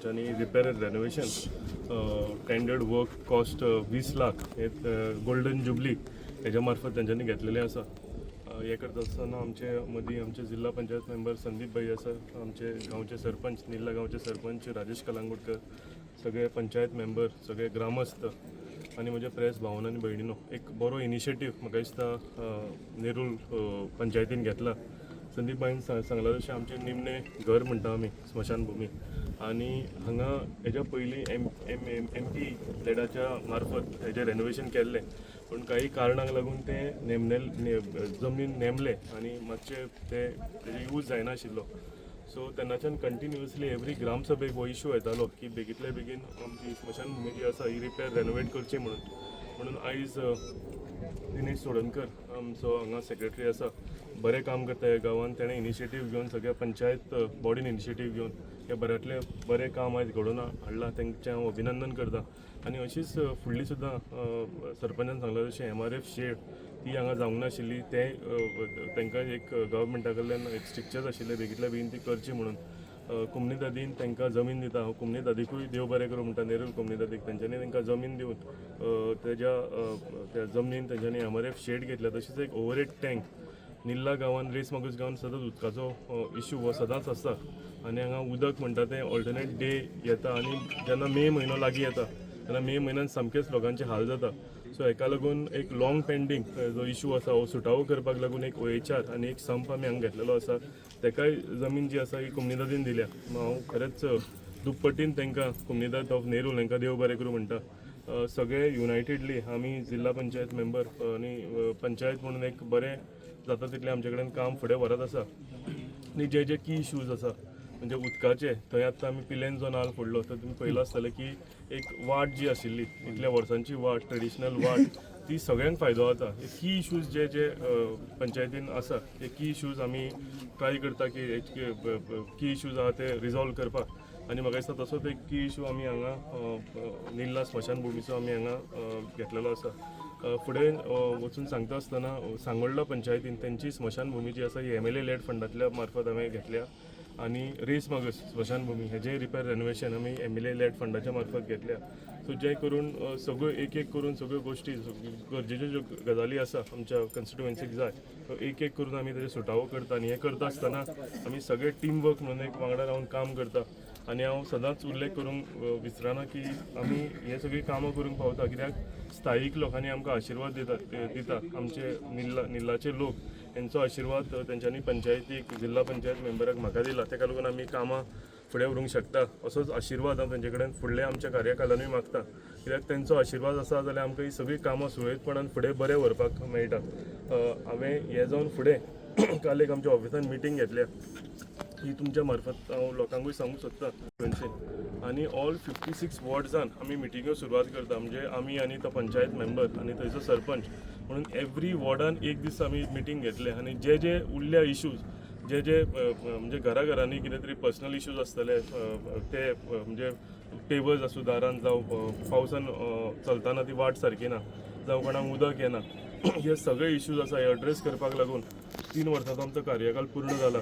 तेंच्यांनी repair and renovation tendered work cost 20 lakh हे golden jubilee हेज्या मार्फत तेंच्यांनी घेतलेलें आसा. हें करता आसतना आमचे मदीं आमचे जिल्हा पंचायत मेंबर संदीप भाई आसा, आमचे गांवचे सरपंच, निल्ला गांवचे सरपंच राजेश कलांगुटकर, सगळे पंचायत मेंबर, सगळे ग्रामस्थ आनी म्हजे प्रेस भावन आनी भयणीनो, एक बरो इनिशिएटीव म्हाका दिसता नेरूल पंचायतीन घेतला. संदीप भाईन सांगला तशें आमचें निमणें घर म्हणटा आमी स्मशानभुमी आनी हांगा हेज्या पयलीं M M M M P लॅडाच्या मार्फत हेजें रेनोवेशन केल्लें, पूण काही कारणांक लागून तें नेमने जमनीन नेमलें आनी मातशें तें तेजें यूज जायनाशिल्लो. सो तेन्नाच्यान कंटिन्युअसली एवरी ग्रामसभेक हो इशू येतालो की बेगींतल्या बेगीन आमची स्मशानभुमी जी आसा ही रिपेर रेनोवेट करची म्हणून. म्हणून आयज दिनेश चोडणकर आमचो हांगा सेक्रेटरी आसा, बरें काम करता ह्या गांवांत. तेणें इनिशिएटीव घेवन, सगळ्या पंचायत बॉडीन इनिशिएटीव घेवन हें बऱ्यांतलें बरें काम आयज घडोवन हाडलां. तेंचें हांव अभिनंदन करता. आनी अशीच फुडली सुद्दां सरपंचान सांगलां तशें एमआरएफ शेड ती हांगा जावंक नाशिल्ली, तें तांकां एक गव्हर्मेंटा कडल्यान एक स्ट्रिक्चर्स आशिल्ले, बेगींतल्या बेगीन ती करची म्हणून. कोमनीदादीन तांकां जमीन दिता. हांव कोमनीदादीकूय देव बरें करूं म्हणटा, नेरूल कोमनीदादीक. तेंच्यांनी तांकां जमीन दिवन तेज्या त्या जमनीन तेंच्यांनी एमआरएफ शेड घेतल्या. तशेंच एक ओवरहेड टँक निल्ला गांवान, रेस मागूस गांवान सदांच उदकाचो इश्यू हो सदांच आसता आनी हांगा उदक म्हणटा तें ऑल्टरनेट डे येता आनी जेन्ना मे म्हयनो लागीं येता तेन्ना मे म्हयन्यान सामकेच लोकांचे हाल जाता. सो हेका लागून एक लॉंग पेंडींग जो इशू आसा हो सुटावो करपाक लागून एक ओएचआर आनी एक संप आमी हांगा घेतलेलो आसा. तेकाय जमीन जी आसा ही कोमनीदादीन दिल्या. हांव खरेंच दुप्पटीन तांकां, कोमनीदाद ऑफ नेरूल हांकां देव बरें करूं म्हणटा. सगळे युनायटेडली आमी जिल्हा पंचायत मेंबर आनी पंचायत म्हणून एक बरें जाता तितलें आमचे कडेन काम फुडें व्हरत आसा. आनी जे जे की इश्यूज आसा, म्हणजे उदकाचे, थंय आतां आमी पिलेन जो नाल फोडलो तर तुमी पळयलां आसतलें की एक वाट जी आशिल्ली, इतल्या वर्सांची वाट, ट्रेडिशनल वाट, ती सगळ्यांक फायदो जाता. हे की इश्यूज जे जे पंचायतीन आसा, हे की इश्यूज आमी ट्राय करता की की इश्यूज आहा ते रिजॉल्व करपाक. आनी म्हाका दिसता तसोच एक की इशू आमी हांगा निल्ला स्मशानभुमीचो आमी हांगा घेतलेलो आसा. फुडें वचून सांगता आसतना सांगोल्डा पंचायतीन तेंची स्मशानभुमी जी आसा ही एमएलए लॅड फंडांतल्या मार्फत हांवें घेतल्या आनी रेस मागस स्मशानभुमी हेजें रिपेर रेनोवेशन आमी एमएलए लॅड फंडाच्या मार्फत घेतल्या. सो जे करून सगळ्यो एक एक करून सगळ्यो गोश्टी, गरजेच्यो ज्यो गजाली आसा आमच्या कॉन्स्टिट्युएन्सीक जाय, तो एक एक करून आमी तेजे सुटावो करता. आनी हें करता आसतना आमी सगळे टीम वर्क म्हणून एक वांगडा रावन काम करता. आनी हांव सदांच उल्लेख करूंक विसरना की आमी हे सगळीं कामां करूंक पावता कित्याक स्थायीक लोकांनी आमकां आशिर्वाद दितात ते दिता. आमचे निल्लाचे लोक हेंचो आशिर्वाद तेंच्यांनी पंचायतीक, जिल्हा पंचायत मेंबराक म्हाका दिला. तेका लागून आमी कामां फुडें व्हरूंक शकता. असोच आशिर्वाद हांव तेंचे कडेन फुडल्या आमच्या कार्यकालानूय मागता, कित्याक तेंचो आशिर्वाद आसा जाल्यार आमकां ही सगळीं कामां सुरळीतपणान फुडें बरें व्हरपाक मेळटा. हांवें हें जावन फुडें काल एक आमच्या ऑफिसान मिटींग घेतल्या, ही तुमच्या मार्फत हांव लोकांकूय सांगूंक सोदता. आनी ऑल 56 वॉर्ड्सान आमी मिटिंग्यो सुरवात करता. म्हणजे आमी आनी तो पंचायत मेंबर आनी थंयचो सरपंच म्हणून एवरी वॉर्डान एक दीस आमी मिटींग घेतले. आनी जे जे उरल्या इश्यूज, जे जे म्हणजे घरा घरांनी कितें तरी पर्सनल इश्यूज आसतले ते म्हणजे पेवर्स आसूं दारान, जावं पावसान चलतना ती वाट सारकी ना, जावं कोणाक उदक येना, हे सगळे इश्यूज आसा, हे एड्रेस करपाक लागून 3 वर्सांचो आमचो कार्यकाल पूर्ण जाला.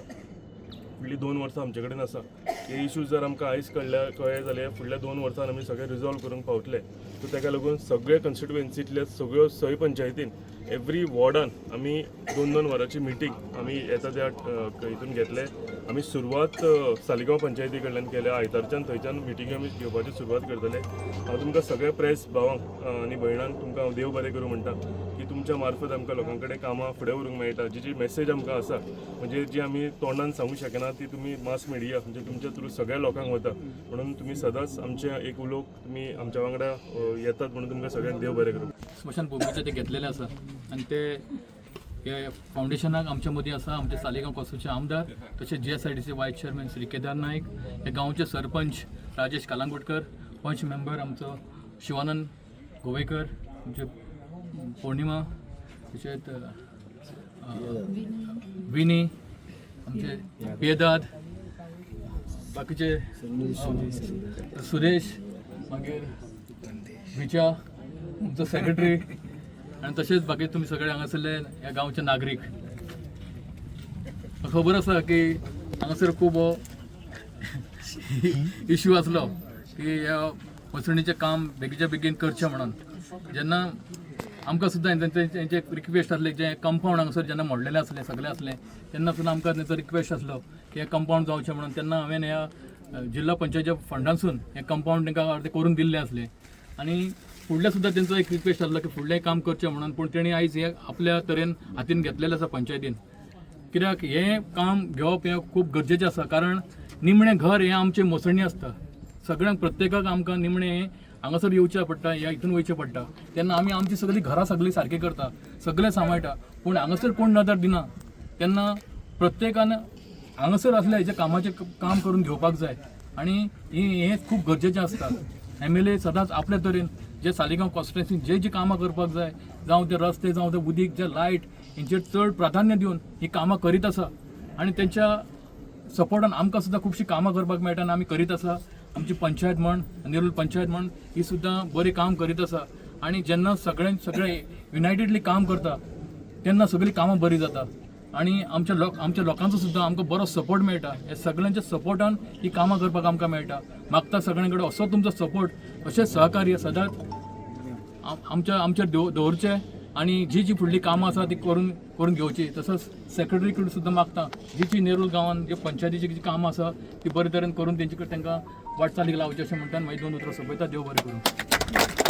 फुडलीं 2 वर्सां आमचे कडेन आसा. हे इश्यूज जर आमकां आयज कळ्ळ्या कळ्ळे जाल्यार फुडल्या 2 वर्सान आमी सगळे रिजॉल्व करूंक पावतले. सो ताका लागून सगळे कॉन्स्टिट्युएन्सींतल्या सगळ्यो सय पंचायतीन एवरी वॉर्डान आमी दोन दोन वरांची मिटींग आमी येता त्या हितून घेतले. आमी सुरवात सालिगांव पंचायती कडल्यान केल्या. आयतारच्यान थंयच्यान मिटिंग्यो आमी घेवपाची सुरवात करतले. हांव तुमकां सगळ्या प्रेस भावांक आनी भयणांक तुमकां हांव देव बरें करूं म्हणटा की तुमच्या मार्फत आमकां लोकां कडेन कामां फुडें व्हरूंक मेळटा. जी जी मेसेज आमकां आसा, म्हणजे जी आमी तोंडान सांगूंक शकना, ती तुमी मास मिडिया म्हणजे तुमच्या थ्रू सगळ्या लोकांक वता. म्हणून तुमी सदांच आमचें एक उलोवप तुमी आमच्या वांगडा येतात म्हणून तुमकां सगळ्यांक देव बरें करूं. स्मशानभुमीचे ते घेतलेले आसा आनी ते हे फावंडेशनाक आमच्या मदीं आसा आमचे सालिगांव कोसूचे आमदार, तशेंच GSIDC vice chairman Shri Kedar Naik, हे गांवचे सरपंच राजेश कालांगुटकर, पंच मेंबर आमचो शिवानंद गोवेकर, आमचे पौर्णिमा, तशेंच विनी, आमचे पियेदाद, बाकीचे सुरेश, मागीर विचा आमचो सेक्रेटरी आनी तशेंच बाकी तुमी सगळे हांगासरले ह्या गांवचे नागरीक. खबर आसा की हांगासर खूब हो इश्यू आसलो की ह्या मसणीचें काम बेगीच्या बेगीन करचें म्हणून. जेन्ना आमकां सुद्दां तेंचे रिक्वेस्ट आसलें, जें कंपावंड हांगासर जेन्ना मोडलेलें आसलें सगळें आसलें तेन्ना सुद्दां आमकां तेंचो रिक्वेस्ट आसलो की हें कंपावंड जावचें म्हणून. तेन्ना हांवें ह्या जिल्हा पंचायतीच्या फंडांसून हें कंपावंड तांकां अर्दें करून दिल्लें आसलें. आनी फुडलें सुद्दां तेंचो एक रिक्वेस्ट आसलो की फुडलें काम करचें म्हणून, पूण तेणी आयज हें आपल्या तरेन हातीन घेतलेलें आसा पंचायतीन. कित्याक हें काम घेवप हें खूब गरजेचें आसा, कारण निमणें घर हें आमचें मसणी आसता. सगळ्यांक प्रत्येकाक आमकां निमणें हें हांगासर येवचें पडटा, ह्या हितून वयचें पडटा. तेन्ना आमी आमची सगळीं घरां सगळीं सारकीं करता, सगळें सांबाळटा, पूण हांगासर कोण नदर दिना. तेन्ना प्रत्येकान हांगासर आसल्या हेच्या कामाचें काम करून घेवपाक जाय आनी हें खूब गरजेचें आसता. एमएलए सदांच आपल्या तरेन जे सालिगांव कॉन्स्टिट्युएन्सीन जे जी कामां करपाक जाय, जावं ते रस्ते, जावं ते उदीक, जे लायट, हेंचेर चड प्राधान्य दिवन ही कामां करीत आसा. आनी तेंच्या सपोर्टान आमकां सुद्दां खुबशीं कामां करपाक मेळटा आनी आमी करीत आसा. आमची पंचायत म्हण, नेरूल पंचायत म्हण, ही सुद्दां बरें काम करीत आसा. आनी जेन्ना सगळे सगळे युनायटेडली काम करता तेन्ना सगळीं कामां बरीं जाता आनी आमच्या लोकांचो सुद्दां आमकां बरो सपोर्ट मेळटा. ह्या सगळ्यांच्या सपोर्टान ही कामां करपाक आमकां मेळटा. मागता सगळ्यां कडेन असो तुमचो सपोर्ट, अशें सहकार्य सदांच आमच्या आमचेर दवरचें आनी जी जी फुडलीं कामां आसा ती करून करून घेवची. तसोच सेक्रेटरी कडेन सुद्दां मागता, जी जी नेरूल गांवान जे पंचायतीची जी कामां आसा ती बरे तरेन करून तेंचे कडेन तांकां वाटचालीक लावची अशें म्हणटा. मागीर दोन उतरां सोंपयता. देव बरें करूं.